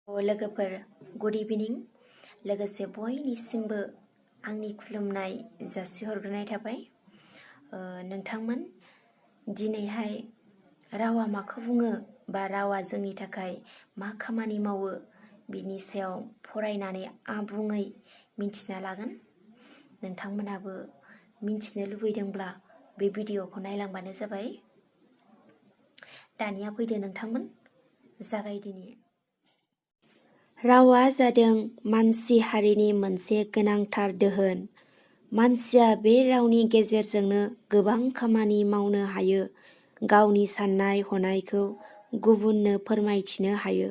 लोगोफोर गुड इभिनिं लोगोसे बयनिसिमबो आंनि खुलुमनाय जासिहरग्रोनाय थाबाय। नोंथांमोन दिनैहाय रावा माखौ बुङो बा रावा जोंनि थाखाय मा खामानि मावो बिनि सायाव फरायनानै आबुङै मिन्थिना लागोन। नोंथांमोनाबो मिन्थिनो लुबैदोंब्ला बे भिडिअखौ नायलांबानो जाबाय। दानिया फैदो नोंथांमोन जागायदिनि। रावा जादों मानसि हारिनि मोनसे गोनांथार दोहोन। मानसिया बे रावनि गेजेरजोंनो गोबां खामानि मावनो हायो, गावनि साननाय हनायखौ गुबुननो फोरमायथिनो हायो।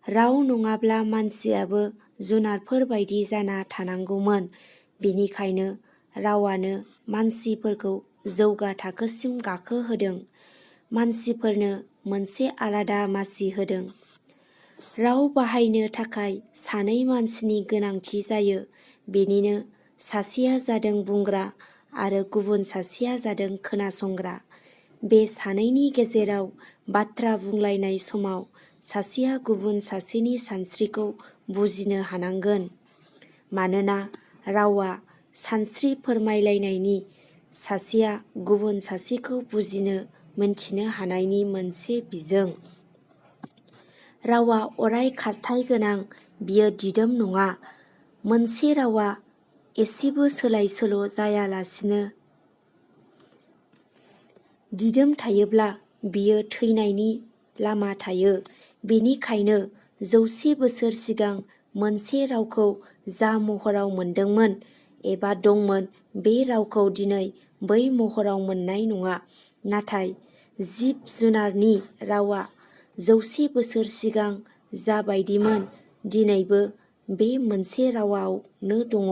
राव नङाब्ला मानसियाबो जुनारफोर बायदि जाना थानांगौमोन। बेनिखायनो रावानो मानसिफोरखौ जौगा थाखोसिम गाखोहोदों, मानसिफोरनो मोनसे आलादा मासि होदों। राव बाहायनो थाखाय सानै मानसिनि गोनांथि जायो। बेनिनो सासेया जादों बुंग्रा आरो गुबुन सासेया जादों खोनासंग्रा। बे सानैनि गेजेराव बाथ्रा बुंलायनाय समाव सासेया गुबुन सासेनि सानस्रिखौ बुजिनो हानांगोन। मानोना रावा सानस्रि फोरमायलायनायनि, सासेया गुबुन सासेखौ बुजिनो मोनथिनो हानायनि मोनसे बिजों। रावा अराय खारथाइ गोनां, बियो दिदोम नङा। मोनसे रावा एसेबो सोलाय सोल' जायालासिनो दिदोम थायोब्ला बियो थैनायनि लामा थायो। बेनिखायनो 100 बोसोर सिगां मोनसे रावखौ जा महराव मोनदोंमोन एबा दंमोन, बे रावखौ दिनै बै महराव मोननाय नङा। नाथाय जिब जुनारनि रावा 100 बोसोर सिगां जाबायदिमोन, दिनैबो बे मोनसे रावावनो दङ।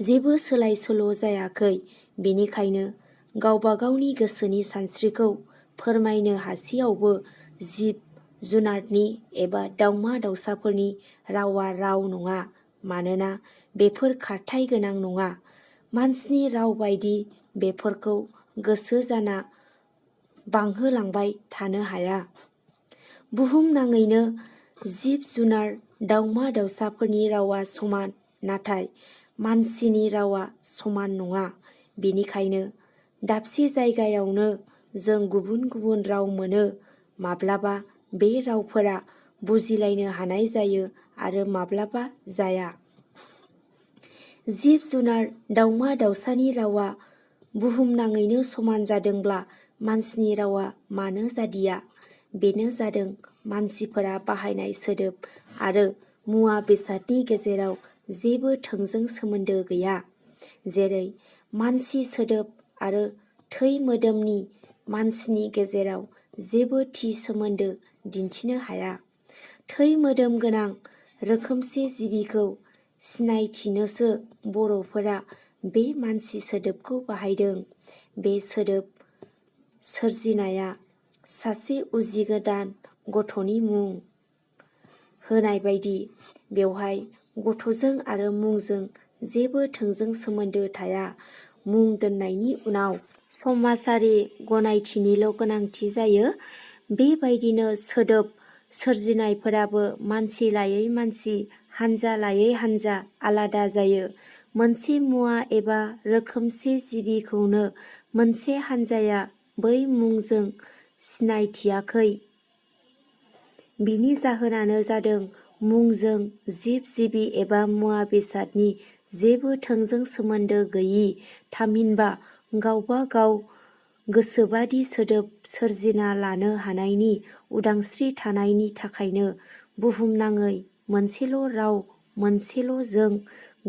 जेबो सोलाय सोल' जायाखै। बेनिखायनो गावबा गावनि गोसोनि सानस्रिखौ फोरमायनो हासेयावबो जिब जुनारनि एबा दावमा दावसाफोरनि रावा राव नङा। मानोना बेफोर खारथाइ गोनां नङा। मानसिनि राव बायदि बेफोरखौ गोसो जाना बांहोलांबाय थानो हाया। बुहुमनाङैनो जिब जुनार दावमा दावसाफोरनि रावा समान, नाथाय मानसिनि रावा समान नङा। बेनिखायनो दाबसे जायगायावनो जों गुबुन गुबुन राव मोनो। माब्लाबा बे रावफोरा बुजिलायनो हानाय जायो आरो माब्लाबा जाया। जिब जुनार दावमा दावसानि रावा बुहुमनाङैनो समान जादोंब्ला मानसिनि रावा मानो जादिया? बेनो जादों मानसिफोरा बाहायनाय सोदोब आरो मुवा बेसादनि गेजेराव जेबो थोंजों सोमोन्दो गैया। जेरै मानसि सोदोब आरो थै मोदोमनि मानसिनि गेजेराव जेबो थि सोमोन्दो दिन्थिनो हाया। थै मोदोम गोनां रोखोमसे जिबिखौ सिनायथिनोसो बर'फोरा बे मानसि सोदोबखौ बाहायदों। बे सोदोब सोरजिनाया सासे उजिगोदान गथ'नि मुं होनाय बायदि। बेवहाय गथ'जों आरो मुंजों जेबो थोंजों सोमोन्दो थाया। मुं दोननायनि उनाव समाजारि गनायथिनिल' गोनांथि जायो। बेबायदिनो सोदोब सोरजिनायफोराबो मानसि लायै मानसि, हानजा लायै हानजा आलादा जायो। मोनसे मुवा एबा रोखोमसे जिबिखौनो मोनसे हानजाया बै मुंजों सिनायथियाखै। बिनि जाहोनानो जादों मुंजों जिब जिबि एबा मुवा बेसादनि जेबो थोंजों सोमोन्दो गैयि। थामहिनबा गावबा गाव गोसोबादि सोदोब सोरजिना लानो हानायनि उदांस्रि थानायनि थाखायनो बुहुमनाङै मोनसेल' राव, मोनसेल' जों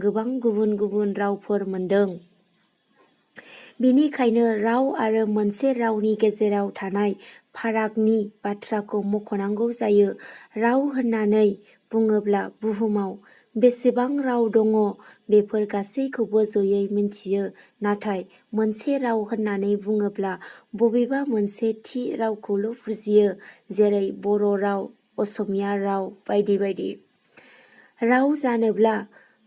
गोबां गुबुन गुबुन रावफोर मोनदों। बेनिखायनो राव आरो मोनसे रावनि गेजेराव थानाय फारागनि बाथ्राखौ मख'नांगौ जायो। राव होननानै बुङोब्ला बुहुमाव बेसेबां राव दङ बेफोर गासैखौबो जयै मिन्थियो। नाथाय मोनसे राव होननानै बुङोब्ला बबेबा मोनसे थि रावखौल' बुजियो। जेरै बर' राव, असमिया राव बायदि बायदि। राव जानोब्ला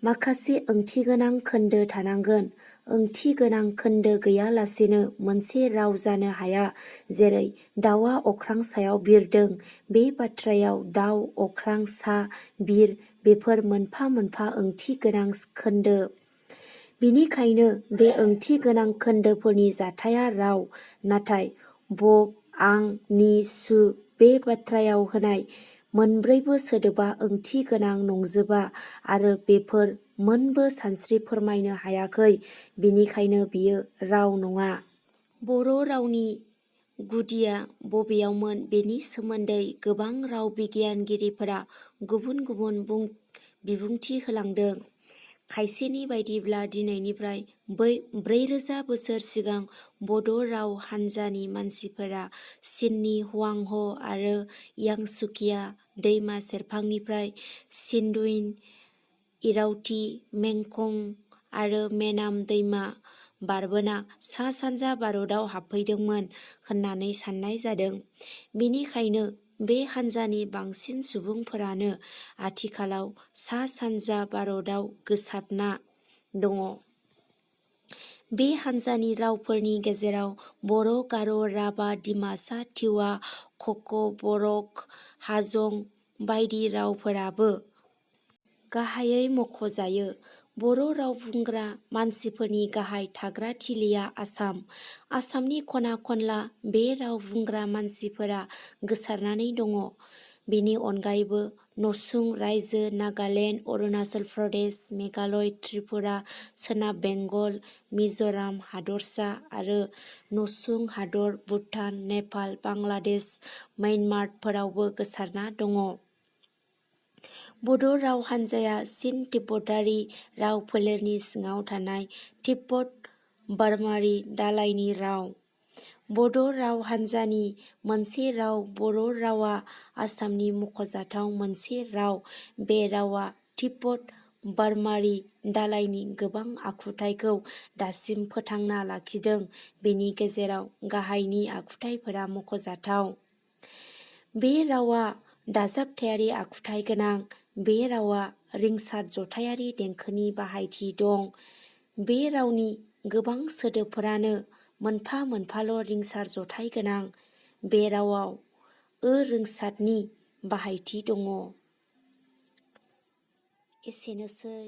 माखासे ओंथिगोनां खोन्दो थानांगोन। ओंथि गोनां खोन्दो गैयालासेनो मोनसे राव जानो हाया। जेरै दाउआ अख्रां सायाव बिरदों, बे बाथ्रायाव दाउ, अख्रां सा, बिर बेफोर मोनफा मोनफा ओंथि गोनां खोन्दो। बिनिखायनो बे ओंथि गोनां खोन्दोफोरनि जाथाया राव। नाथाय ब, आं, नि, सु बे बाथ्रायाव होनाय मोनब्रैबो सोदोबा ओंथि गोनां नंजोबा आरो बेफोर मोनबो सानस्रि फोरमायनो हायाखै। बिनिखायनो बियो राव नङा। बर' रावनि गुदिया बबेयावमोन बेनि सोमोन्दै गोबां राव बिगियानगिरिफोरा गुबुन गुबुन बिबुंथि होलांदों। खायसेनि बायदिब्ला दिनैनिफ्राय 4000 बोसोर सिगां बड' राव हान्जानि मानसिफोरा चीननि हुआंहो आरो यांसुकिया दैमा सेरफांनिफ्राय सिन्धुइन, इरावती, मेकं आरो मेनाम दैमा बारबोना सा-सानजा भारतआव हाबफैदोंमोन होननानै साननाय जादों। बेनिखायनो बे हान्जानि बांसिन सुबुंफोरानो आथिखालाव सा-सानजा भारतआव गोसारना दङ। बे हान्जानि रावफोरनि गेजेराव बर', गार', राभा, दिमासा, तिवा, ख'ख', बरक, हाजं बायदि रावफोराबो गाहायै मख'जायो। बर' राव बुंग्रा मानसिफोरनि गाहाय थाग्रा थिलिया आसाम। आसामनि खना खनला बे राव बुंग्रा मानसिफोरा गोसारनानै दङ। बेनि अनगायैबो नसुं रायजो, नागालेण्ड, अरुणाचल प्रदेश, मेघालय, त्रिपुरा, सोनाब बेंगल, मिज'राम हादरसा आरो नसुं हादर भुटान, नेपाल, बांलादेश, म्यानमारफोरावबो गोसारना दङ। बड' राव हान्जाया चीन-तिब्बतारि राव फोलेरनि सिङाव थानाय तिब्बत-बार्मानि दालाइनि राव। बड' राव हान्जानि मोनसे राव बर' रावा आसामनि मख'जाथाव मोनसे राव। बे रावा तिब्बत-बार्मानि दालाइनि गोबां आखुथाइखौ दासिम फोथांना लाखिदों। बेनि गेजेराव गाहायनि आखुथाइफोरा मख'जाथाव। बे रावा दाजाबथायारि आखुथाइ गोनां। बे रावा रिंसार जथायारि देंखोनि बाहायथि दं। बे रावनि गोबां सोदोबफोरानो मोनफा मोनफाल' रिंसार जथाय गोनां। बे रावाव रिंसारनि बाहायथि दङ। एसेनोसै।